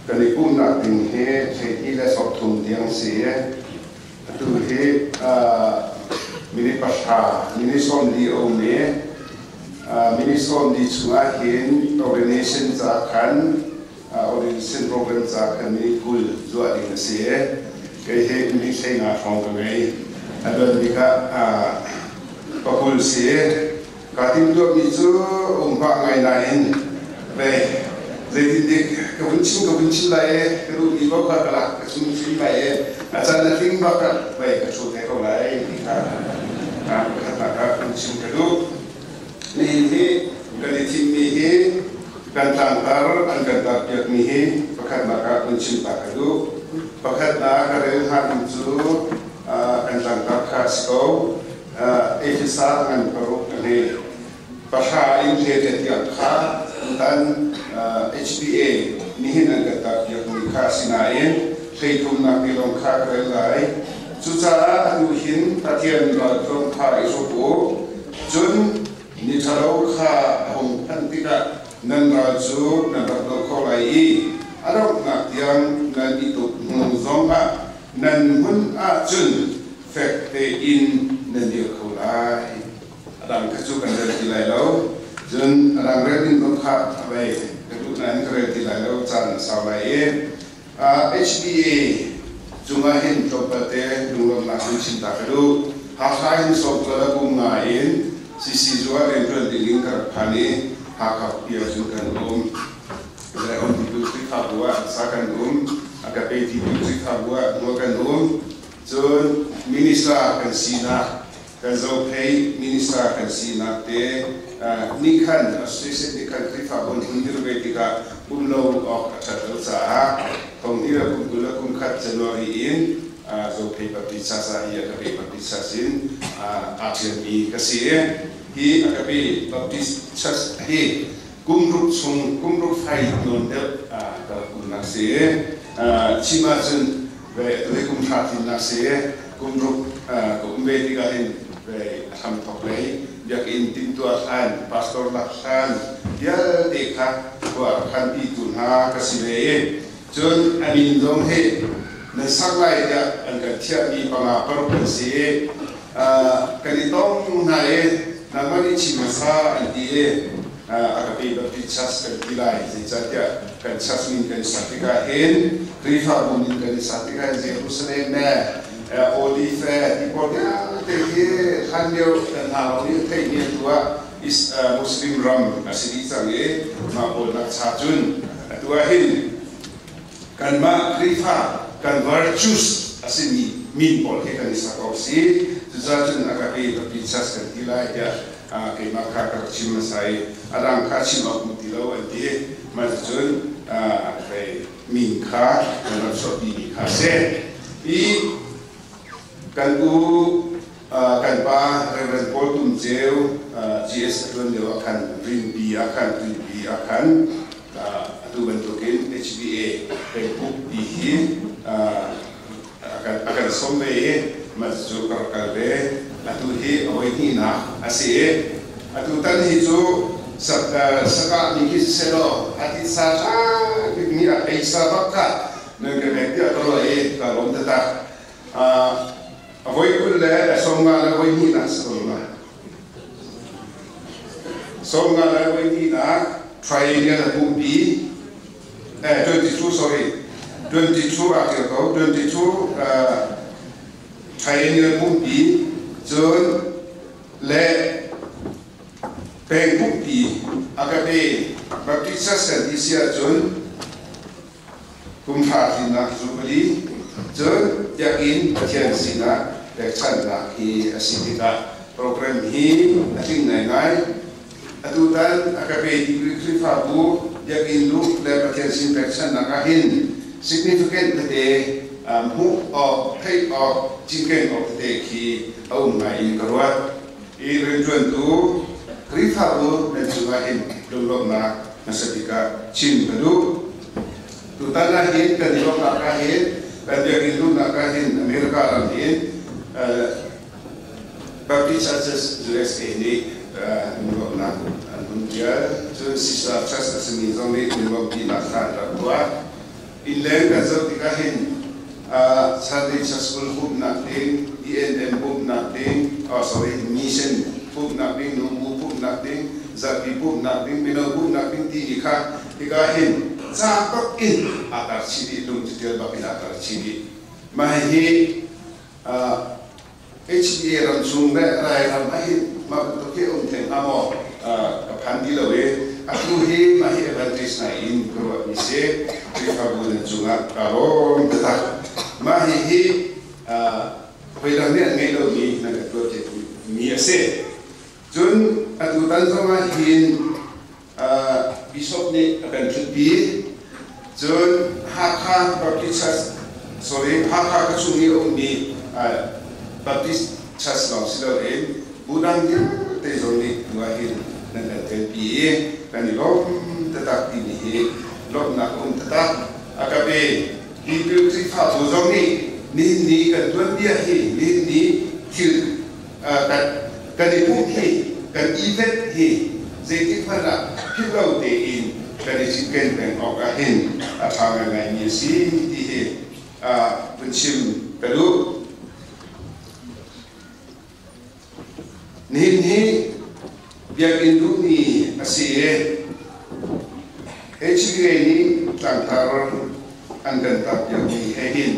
Kan i pumhnak ding hi 12:30 tiang si. Atu hi minute 10, minute 40 a um i minute 40 chungah hin ordination ca khan, ordination program ca khan minute 20 zuah ding a si. Kei hi minute 15 hrawng ka ngei. A don bik ah 20 si. Kaa timhtuahmi cu um pah ngai nain ve zeitindik ka vun chim lai i ka duhmi paoh kha ka lak ka chim chim lai i a can a tling bak ah vei ka ṭhu te ko lai ti kha pakhatnak ah vun chim ka duh. Nihin hi kan i thimmi hi, kan tlangtar an kan tarpiakmi hi pakhatnak ah vun chim ta ka duh. Pakhatnak ka rel hnga ding cu kan tlangtar kha si ko. Efesa ngan 6 a ngei. 10 in hle tiang kha tutan HBA nihin an kan tarpiakmi kha sinain 13nak ti lawng kha ka rel lai. Cucaah atu hin Pathian ralthuam kha i hruk u. Cun ni ṭhalo kha a hung phanh tikah nan ral cu nan rak doh kho lai i a donghnak tiang nan i tuk hnu zongah nan hmun ahcun fek tein nan dir kho lai. A dang kha cu kan rel ti lai lo. Cun a dang rel ding zong kha a vei ka duh nain ka rel ti lai lo, caan a sau lai i HBA cungah hin tlawmpal te lunglawmhnak hun chim ta ka duh. Hakha hin 20 le kum nga in CC zua rianṭuan ding in ka rak phan i Hakha khuapi ah cun kan um. Le um ti Khrihfabu ah sa kan um. Agape ti Khrihfabu ah hmual kan um. Cun minister kan sinak, kan Zophei minister kan sinak te nih khan, association nih khan Khrihfabu an hun dir ve tikah um lo awk a ṭhat lo caah 2021 January in Zophei Baptist Church ah hi Agape Baptist Church in aa ṭhialmi ka si. Hi Agape Baptist Church hi kum 6 chung, kum 6 fai nawn deuh ka rak umnak si. Chim ahcun ve atu hi kum 10 tlinnak si. Kum 6 ka um ve tikah hin ve a hramthok lei biakinn timhtuah hlan, pastor lak hlan vialte kha khua a khanpi tu hna ka si ve i cun a min zong hi nan sak lai tiah an kan thiahmi panga paruk an si i kan i tong hna i nangmah nih chim hmasa an ti i Agape Baptist Church kan ti lai, zeicahtiah kan church min kan i sak tikah hin, Khrihfabu min kan i sak tikah hin, Jerusalem le Olive ti pawl vialte hi hlan lio kan hna lawng nih theihmi, atu ah Muslim ram a si dih cang i mah pawl nak cha cun atu ah hin kanmah Khrihfa kan virtues a simi min pawl hi kan i sak awk si. Cucaah cun Agape Baptist Church kan ti lai tiah keimah kha ka rak chim hmasa i a dang kha chim awk um ti lo an ti. Mah cun min kha kan rak chuahpi mi kha a si. I kan u, kan pa Reverend Paul Tum Ceu GS a ṭuan lio ah khan Rinpi ah khan, Rinpi ah khan atu bantukin HBA penguk ti hi a kan sawm ve i mah cu ka rak kal ve. Atu hi a voi hnihnak a si i atu tan hi cu sakah mi khi siselaw a titsa ṭha bikmi, a pheisa bak kha nan ka pek tiah ka ruah i ka lawm taktak. A voi 22nak si ko ma, 52nak triennial a pumpi, 22, sorry, 22 ah ṭial ko, 22 triennial pumpi, cun le peng pumpi. Agape Baptist Church kan ti si ahcun kum 10 tlinnak jubilee, cun biakinn Pathian sinah pekchanhnak hi a si tikah program hi a tling ngaingai. Atutan Agape Degree Khrihfabu biakinn luh le Pathian sin pekchanhnak ah hin significant tete hmuh awk, theih awk, cinken awk tete khi a um ngai in ka ruat i rianṭuantu Khrihfabu nan cungah hin lunglawmhnak hmasa bik ah chim ka duh. Tutan ah hin kan i lawmhnak ah hin, kan biakinn luhnak ah hin, America ram hin Baptist Churches USA nih lunglawmhnak an hun ṭial. Cun Sister Church a simi zong nih lunglawmhpinak kha an rak tuah. Innleng kan zoh tikah hin Sunday School pumhnak ding, ENM pumhnak ding, oh sorry, mission pumhnak ding, nubu pumhnak ding, zapi pumhnak ding, mino pumhnak ding timi kha hika hin ca bak in aa tar chih dih, lung catial bak in aa tar chih dih. Mah hi HBA ram chung le Lairam ah hin mah bantuk hi a um theng hnga maw ka phan ti lo i atu hi mah hi advantage ngai in ka ruahmi si. Khrihfabu nan cungah kaa lawm taktak. Mah hihi voidang nih an ngeih lomi nan kan tuahpiakmi a si. Cun atutan zongah hin Bishop nih a kan ṭhutpi. Cun Hakha Baptist Church, sorry, Hakha khuachung i a ummi Baptist Church lawng si loin bu dang vialte zong nih tu ah hin nan kan telpi i kan i lawm taktak timi hi lawmhnak a um taktak. A ka pe. Tipil Khrihfabu zong nih nihin ni kan tuanbia hi nihin ni thil kan i pumh hi kan event hi zeitik hmanh ah philh lo tein kan i cinken peng awk ah hin a ṭha ngaingaimi a si ti hi vun chim ka duh. Nihin hi biakinn duhmi a si i HBA nih tlangtar an kan tarpiakmi he hin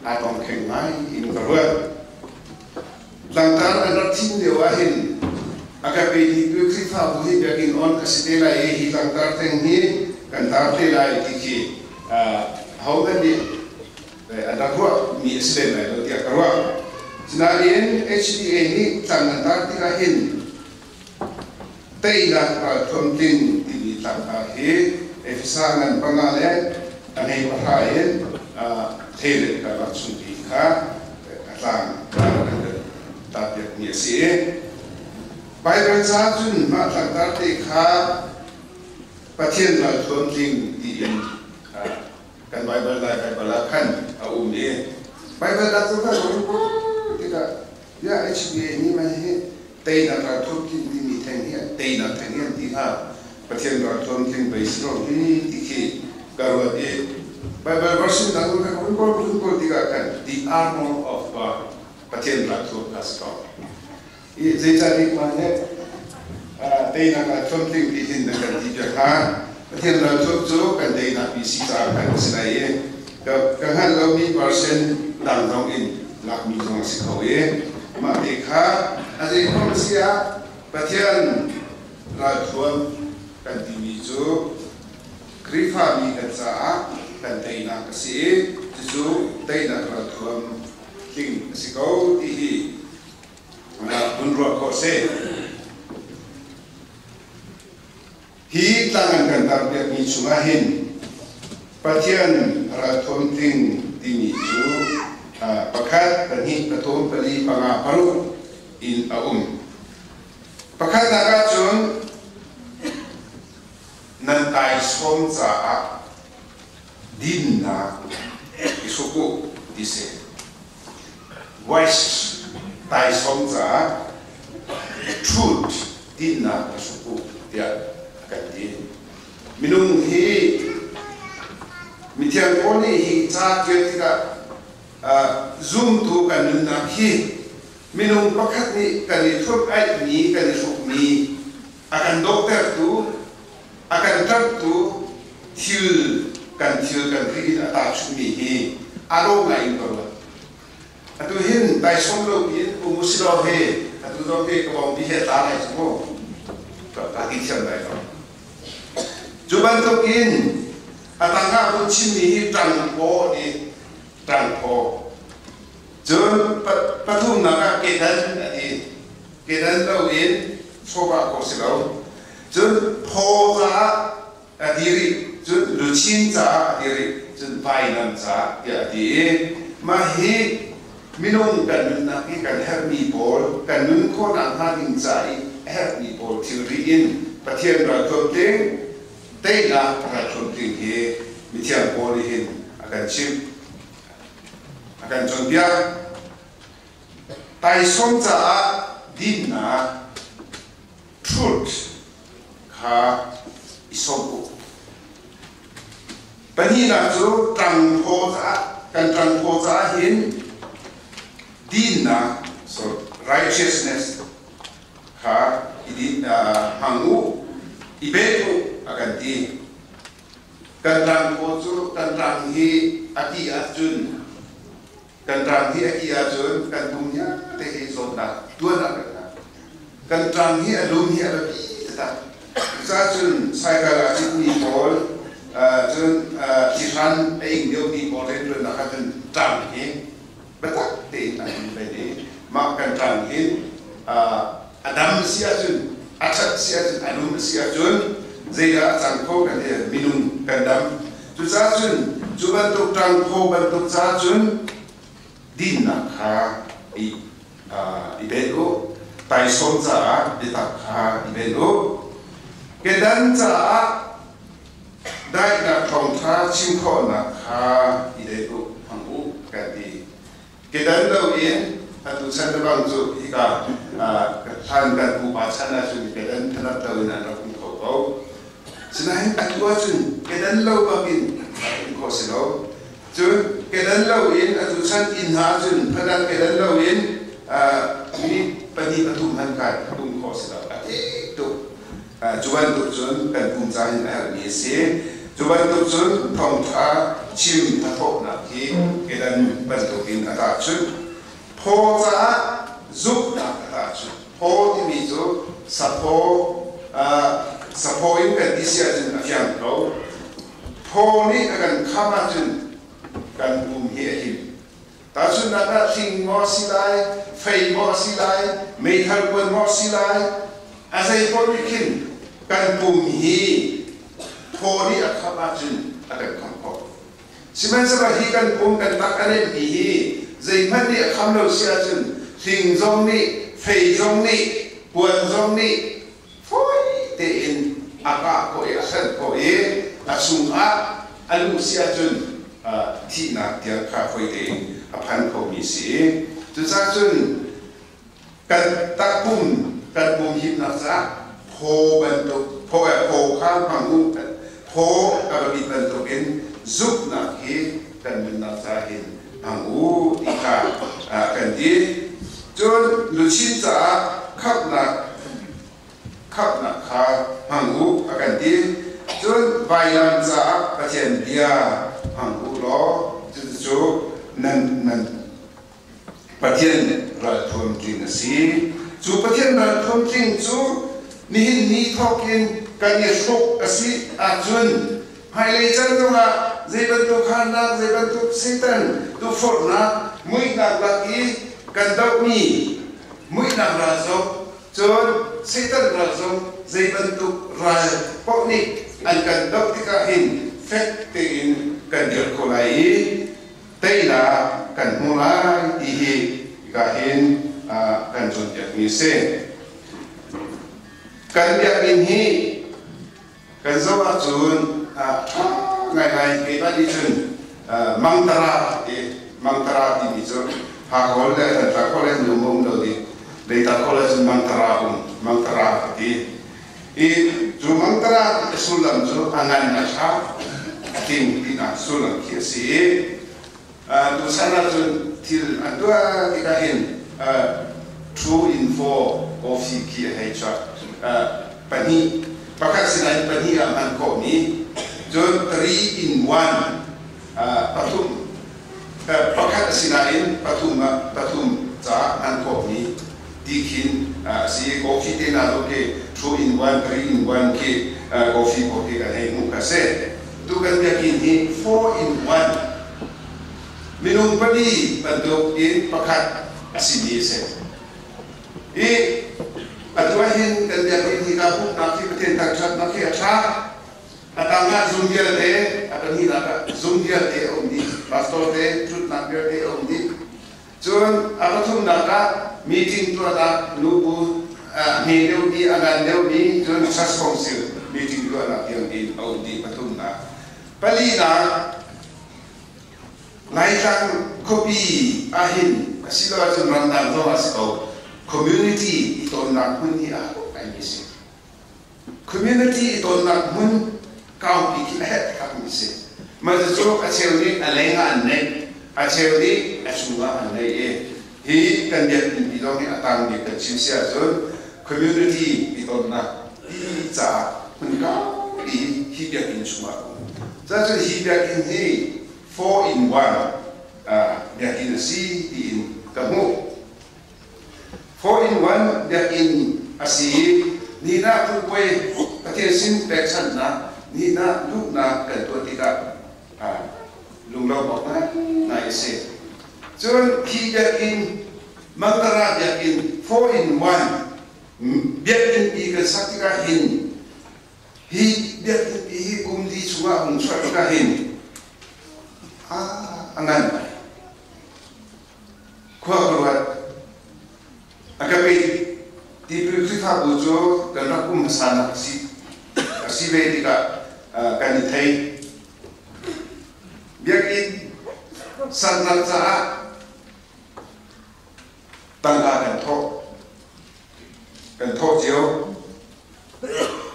aa tongkheng ngai in ka ruat. Tlangtar an rak thim lio ah hin a ka pe dihtu Khrihfabu hi biakinn on a si te lai i hi tlangtar theng hi kan tar te lai ti khi ahohmanh nih an rak ruahmi a si lem lai lo tiah ka ruah. Sinain HBA nih tlang an tar tikah hin teinak ralthuam tling timi tlangtar hi Efesa ngan panga le a hmei pahra in theilet karlak chungpi kha a tlang an kan tarpiakmi a si i Baibal ca cun mah tlangtar te kha Pathian ralthuam tling tiin kan Baibal Lai Baibal ah khan a um i Baibal ah cu kan tikah ya HBA nih mah hi teinak ralthuam tling timi theng hi teinak theng hi an ti hnga Pathian ralthuam tling pei si ko hi ti khi ka ruat i Baibal version dang ka hun kawl hun kawl tikah khan the armor of God Pathian ralthuam kha si ko i zeicahtik mah nih teinak ralthuam tling ti hin nan kan ti piak hnga Pathian ralthuam cu kan teinak pi si caah kan si lai i ka hngalh lomi version dang zong in lakmi zong a si kho i mah te kha a zeikhom a si ah Pathian ralthuam kan timi cu Khrihfami kan caah kan teinak a si i cucu teinak ralthuam tling a si ko ti hi hun ruah khawh si. Hi tlang an kan tarpiakmi chungah hin Pathian ralthuam tling timi cu pakhat, pahnih, pathum, pali, panga, paruk in a um. Pakhatnak ahcun nan taisawm caah dinnak i hruk u ti si. Voice taisawm caah truth dinnak i hruk u tiah a kan ti. Minung hi mithiang Paul nih hi ca ṭial tikah zumtu kan nunnak hi minung pakhat nih kan i hruk-aihmi, kan i hrukmi, a kan dawhtertu, a kan ṭamhtu thil kan thil kan ri in a tahchunhmi hi aa lawm ngai in ka ruat. Atu hin taisawm lo piin um usilaw he atu zong hi ka bawngpi he a tla lai cu mu ka ti thiam lai lo. Cu bantuk in a tangah hun chimmi hi ṭangphaw ti ṭangphaw. Cun pathumnak ah kedan a ti. Kedan loin chawva khawh si lo. Cun phaw caah a ti rih. Cun luchin caah a ti rih. Cun vainam caah tiah a ti i mah hi minung kan nunnak i kan herhmi pawl kan nun khawhnak hnga ding ca i a herhmi pawl thilri in Pathian ralthuam tling teinak ralthuam tling hi mithiang Paul nih hin a kan chimh a kan cawnpiak. Taisawm caah dinnak truth kha i sawm u. Pahnih Pahnihnak cu ṭangphaw caah kan ṭangphaw caah hin dinnak, so righteousness, kha i din hmang u, i bet u a kan ti. Kan ṭangphaw cu kan ṭang hi a ti ahcun kan ṭang hi a ti ahcun kan pum vialte hi zawtnak tuan ah kan hna. Kan ṭang hi a lum hi a biapi taktak. Cucaah cun cycle ah citmi pawl cun thihran a ing deuhmi pawl rianṭuannak ah cun ṭang hi biatak tein an um len i mah kan ṭang hin a dam si ahcun, a ṭhat si ahcun, a lum si ahcun zeidah a cang kho kan ti, minung kan dam. Cucaah cun cu bantuk ṭangphaw bantuk caah cun dinnak kha i i bet u, taisawm caah biatak kha i bet u, kedan caah daihnak thawngṭha chim khawhnak kha i let u, hmang u kan ti. Kedan loin atu chan le bang cu hika hlan kan pupa chan ahcun kedan thanat loin an rak um kho ko. Sinain atu ahcun kedan lo bangin rak um khawh si lo. Cun kedan loin atu chan inn hna ahcun phanat kedan loin minute pahnih pathum hmanh khan um khawh si lo. A tik tuk. Cu bantuk cun kan pum ca hin a herhmi a si. Cu bantuk cun thawngṭha chim hnathawhnak hi kedan bantukin a tahchunh. Phaw caah zumhnak a tahchunh. Phaw timi cu saphaw, saphaw in kan ti si ahcun a fiang ko. Phaw nih a kan kham ahcun kan pum hi a him. Tahchunhnak ah hling maw a si lai, fei maw a si lai, meithal kuan maw a si lai, a zei paoh nih khin kan pum hi phaw nih a kham ahcun a kan kham khawh. Sihmanhsehlaw hi kan pum kan tak a nemmi hi zeihmanh nih a kham lo si ahcun hling zong nih, fei zong nih, puan zong nih fawi tein a kah khawh i a hranh khawh i a chungah a luh si ahcun thihnak tiang kha fawi tein a phan khomi si. Cucaah cun kan takpum kan pum himnak caah phaw bantuk phaw phaw kha hmang u, phaw a biapit bantukin zumhnak hi kan nunnak caah hin hmang u ti kha kan ti. Cun luchin caah khamhnak khamhnak kha hmang u a kan ti. Cun vailam caah Pathian bia hmang u law cucu nan nan Pathian ralthuam tling a si. Cu Pathian ralthuam tling cu nihin ni thawkin kan i hruk a si ahcun hmailei can zongah zei bantuk harnak, zei bantuk Satan tukforhnak, muihnak lak i kan dohmi muihnak ral zong, cun Satan ral zong, zei bantuk ral paoh nih an kan doh tikah hin fek tein kan dir kho lai i teinak kan hmu lai ti hi hika hin kan cawnpiakmi a si. Kan biakinn hi kan zoh ahcun ṭha ngaingai. Keimah nih cun mangtara ti, mangtara timi cu Hakha le Thantlang khua le nu um lo di Leitak khua le cun mangtara um, mangtara ti i cu mangtara ti sullam cu a ngan, a ṭha, a tling tinak sullam khi a si i tuchan ahcun thil an tuah tikah hin two in four coffee khi a hei chuak, pahnih pakhat sinain pahnih ah hman khawhmi, cun three in one, pathum pakhat a sinain pathum ah pathum caah hman khawhmi ti khin a si. Coffee te hna zong khi two in one, three in one khi coffee pawl khi kan hei hmuh kha si. Tu kan biakinn hi four in one, minung pali bantuk in pakhat a simi a si i atu ahhin kan biakinn hi ka pumhnak hi, Pathian thangṭhatnak hi a ṭha. A tang ah zung vialte, a pahnihnak ah zung vialte a um dih, pastor te ṭhutnak vialte a um dih. Cun a pathumnak ah meeting tuahnak, nubu a hme deuhmi, a ngan deuhmi, cun church council meeting tuahnak tiang in a um dih pathumnak. Palinak, Laitlang khuapi ahhin asiloah cun ramdang zong ah si ko, community i tonnak hmun hi aa tuk ngaimi a si. Community i tonnak hmun kaupi khi a herh taktakmi a si. Mah cucu a cheu nih a leng ah an neih, a cheu nih a chungah an neih i hi kan biakinn pi zong hi a tang bik kan chim si ahcun community i tonnak ti caah hmun kaupi hi biakinn chungah a um. Cuahcun hi biakinn hi 4 in 1 biakinn a si tiin ka hmuh. 4 in 1 biakinn a si i nihin ah puai Pathian sin pekchanhnak, nihin ah luhnak kan tuah tikah lunglo awk ngaingai a si. Cun hi biakinn, Mangtara biakinn, 4 in 1 biakinn pi kan sak tikah hin, hi biakinn pi hi kum li chungah hung chuah tikah hin a ngan ngai. Khua ka ruat. A ka pek. Tipil Khrihfabu cu kan rak um hmasa nak a si ve tikah kan i thei. Biakinn saknak caah tangka kan thawh. Kan thawh cio.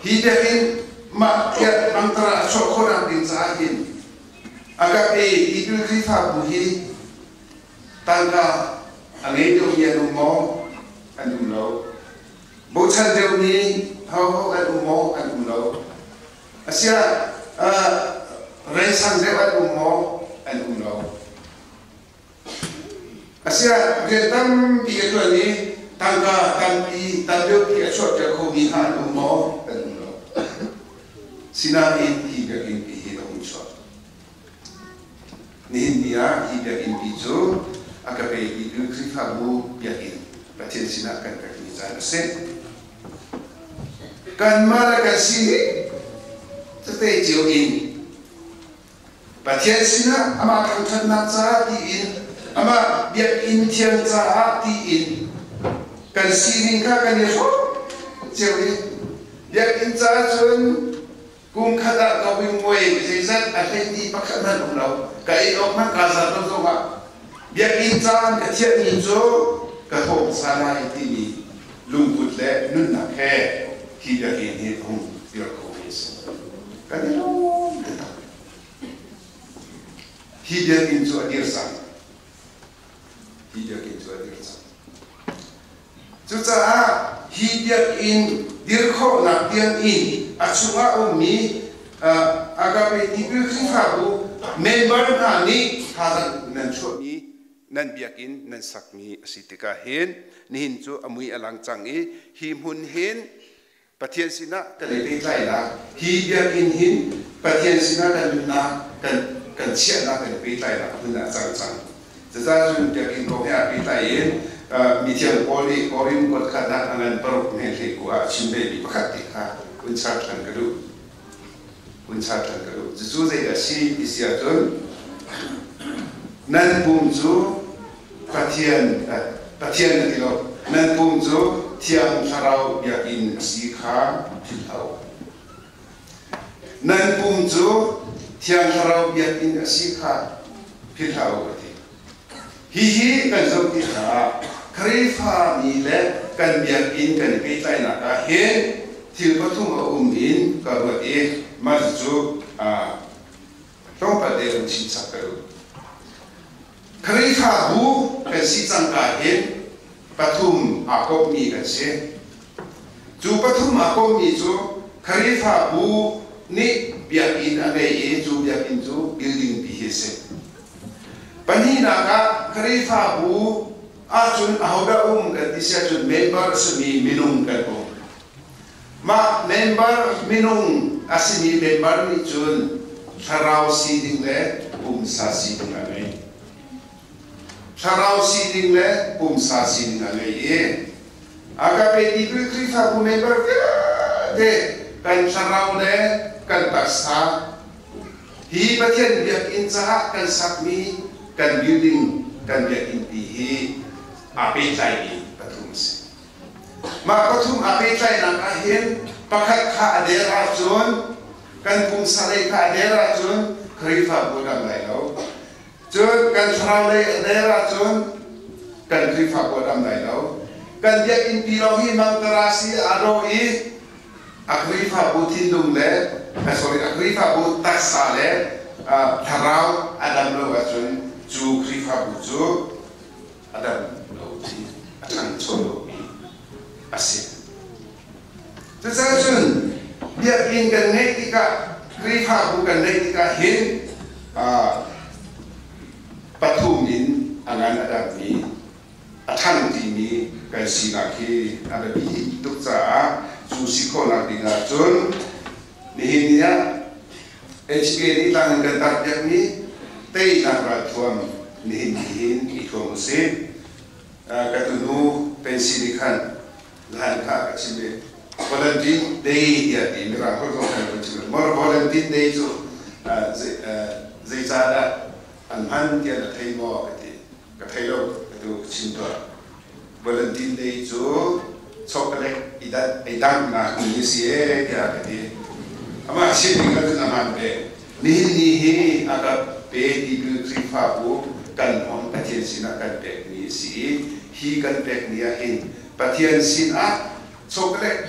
Hi biakinn mah tiah mangtara a chuah khawhnak ding caah hin Agape Tipil Khrihfabu hi tangka a ngei deuhmi an um maw? An um lo. Bochan deuhmi hoho an um maw? An um lo. Asiah reisang deuh an um maw? An um lo. Asiah rian tampi a ṭuan i tangka tampi, tam deuhpi a chuahter khomi hna an um maw? An um lo. Sinain hi biakinn pi hi a hung chuak. Nihin ni ah hi biakinn pi cu a ka pe ti Khrihfabu biakinn Pathian sinah kan pekmi caan a si. Kanmah le kan sining tete cio in Pathian sinah amah thangṭhatnak caah tiin, amah biakinn thiang caah tiin kan sining kha kan i hrawm cio i biakinn caah cun kum khat ah ka wingmuai zeizat a hleimi pakhat hmanh um lo, ka ei awk hmanh kaa zat lo zongah biakinn caan ka thiahmi cu ka thawh hmasa lai timi lungput le nunnak he hi biakinn hi a hung dir khomi a si. Kan i lawm taktak. Hi biakinn cu a dir cang. Hi biakinn cu a dir cang. Cucaah hi biakinn dir khawhnak tiang in a chungah ummi Agape Tipil Khrihfabu member hna nih thazaang nan chuahmi, nan biakinn nan sakmi a si tikah hin nihin cu a mui a lang cang i hi hmun hin Pathian sinah kan i pehtlaihnak, hi biakinn hin Pathian sinah kan nunnak kan kan chiahnak, kan i pehtlaihnak hmun ah a cang cang. Cucaah cun biakinn kong he aa pehtlai in mithiang Paul nih Korin kuatkhatnak a ngan paruk hme hlei ku ah a chim vemi pakhat te kha hun char ṭhan ka duh. Hun char ṭhan ka duh. Cucu zeidah a si ti si ahcun, nan pum cu Pathian Pathian na ti lo. Nan pum cu Thiang Thlarau biakinn a si kha philh hlah u. Nan pum cu Thiang Thlarau biakinn a si kha philh hlah u, a ti. Hihi kan zoh tikah Khrihfa mi le kan biakinn kan i pehtlaihnak ah hin thil pathum a um in ka ruat i mah cucu tlawmpal te rung chimchap ka duh. Khrihfabu kan si cangka hin pathum aa kommi kan si. Cu pathum aa kommi cu Khrihfabu nih biakinn a ngei i cu biakinn cu building pi hi a si. Pahnihnak ah Khrihfabu ahcun ahodah um kan ti si ahcun member a simi minung kan um. Mah member minung a simi member nih cun thlarau sining le pumsa sining a ngei. Thlarau sining le pumsa sining a ngei i Agape Tipil Khrihfabu member vialte kan thlarau le kan taksa hi Pathian biakinn caah kan sakmi kan building, kan biakinn pi hi aa pehtlaimi pathum a si. Mah pathum aa pehtlaihnak ah hin pakhat kha a der ahcun, kan pumsa lei kha a der ahcun Khrihfabu a dam lai lo. Cun kan thlarau lei a der ahcun kan Khrihfabu a dam lai lo. Kan biakinn pi lawng hi mangtara si aa dawh i a Khrihfabu thinlung le, sorry, a Khrihfabu taksa le Thlarau a dam lo ahcun cu Khrihfabu cu a dam lo ti a ṭhangcho lomi a si. Cucaah cun biakinn kan ngeih tikah, Khrihfabu kan ngeih tikah hin pathum in a ngan a dammi, a ṭhang timi kan sinak hi a biapi tuk caah cu si khawhnak ding ahcun nihin ni ah HK nih tlang in kan tarpiakmi teinak ralthuam nihin ni hin i thuam usih. Ka tunu pensi nih khan lan kha ka chim i Valentine Day tiah ti mirang holh zong kan chim. Mor Valentine Day cu zeicahdah an hman tiah na thei maw ka ti. Ka thei lo, ka tu ka chim tuah. Valentine Day cu chocolate i ei dangnak ni a si ee tiah ka ti. Amah chim ning ahcun a hmaan ve. Nihin ni hi a ka pe ti Khrihfabu kan hmang Pathian sinah kan pekmi a si i hi kan pekmi ah hin Pathian sinah chocolate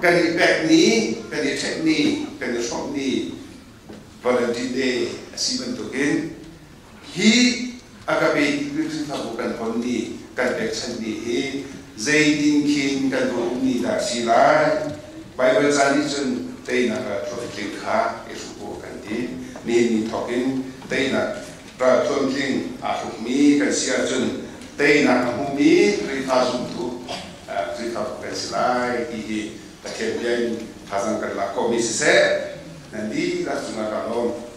kan i pekmi, kan i ṭhekmi, kan i hrawmhmi Valentine Day a si bantukin hi a ka pe ti Khrihfabu kan hon ni, kan pekchanh ni hi zeitin khin kan va um ni dah si lai? Baibal ca nih cun teinak ah thuamtling kha i hruk u kan ti. Nihin ni thawk in teinak ral thuamtling aa hrukmi kan si ahcun teinak a hmumi Khrihfa zumtu Khrihfabu kan si lai ti hi Pathian bia in thazaang kan lak khawhmi siseh, nan dihlak cungah kaa lawm.